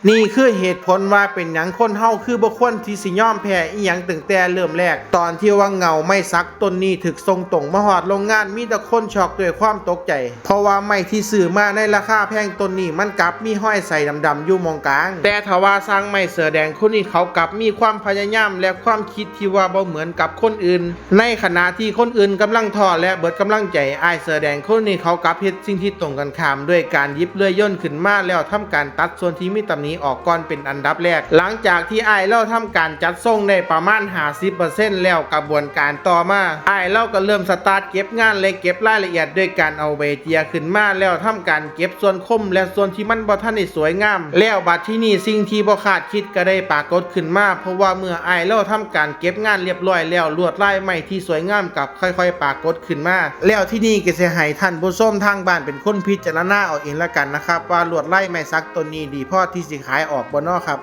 ນີ້ຄືເຫດຜົນວ່າເປັນຫຍັງຄົນເຮົາຄືບໍ່ຄວນທີ່ຊິຍອມແພ້ອີ່ຫຍັງຕັ້ງແຕ່ເລີ່ມແລກ. ຕອນທີ່ວ່າເຫງົ້າໄມ້ສັກຕົ້ນນີ້ຖືກສົ່ງຕົງມາຮອດໂຮງງານ ມີແຕ່ຄົນຊັອກດ້ວຍຄວາມຕົກໃຈ ເພາະວ່າໄມ້ທີ່ຊື້ມາໃນລາຄາແພງຕົ້ນນີ້ ມັນກັບມີຮອຍໄສ້ດຳໆຢູ່ໝ່ອງກາງ. ແຕ່ຖ້າວ່າຊ່າງໄມ້ເສື້ອແດງຄົນນີ້ເຂົາກັບມີຄວາມພະຍາຍາມ ແລະ ຄວາມຄິດທີ່ວ່າບໍ່ເໝືອນກັບຄົນອື່ນ. ໃນຂະນະທີ່ຄົນອື່ນກຳລັງທໍ້ ແລະ ເບິດກຳລັງໃຈ, ອ້າຍເສື້ອແດງຄົນນີ້ເຂົາກັບເຮັດສິ່ງທີ່ຕົງກັນຂ້າມ ດ້ວຍການຫຍິບເລື່ອຍຍົນຂຶ້ນມາ ແລ້ວທຳການຕັດສ່ວນທີ່ມີຕຳໜິອອກກ່ອນເປັນອັນດັບແລກ. ຫຼັງຈາກທີ່ອ້າຍລາວທຳການຈັດຊົງໄດ້ປະມານຫ້າສິບເປີເຊັນແລ້ວ, ກະບວນການຕໍ່ມາ, ອ້າຍລາວກໍເລີ່ມສະຕາດເກັບງານ ແລະ ເກັບລາຍລະອຽດ ດ້ວຍການເອົາໃບເຈຍຂຶ້ນມາ ແລ້ວທຳການເກັບສ່ວນຄົມ ແລະ ສ່ວນທີ່ມັນບໍ່ທັນໄດ້ສວຍງາມ. ແລ້ວບັດທີນີ້ສິ່ງທີ່ບໍ່ຄາດຄິດກໍໄດ້ປາກົດຂຶ້ນມາ, ເພາະວ່າເມື່ອອ້າຍລາວທຳການເກັບງານລຽບລ້ອຍແລ້ວ, ລວດລາຍໄມ້ທີ່ສວຍງາມກັບ ຄ່ອຍໆປາກົດຂຶ້ນມາ. ແລ້ວທີນີ້ກໍຊິໃຫ້ທ່ານຜູ້ຊົມທາງບ້ານເປັນຄົນພິຈາລະນາເອົາເອງລະກັນນະຄັບ ວ່າລວດລາຍໄມ້ສັກຕົ້ນນີ້ດີພໍທີ່ຊິຂາຍອອກບໍ່ນໍຄັບ.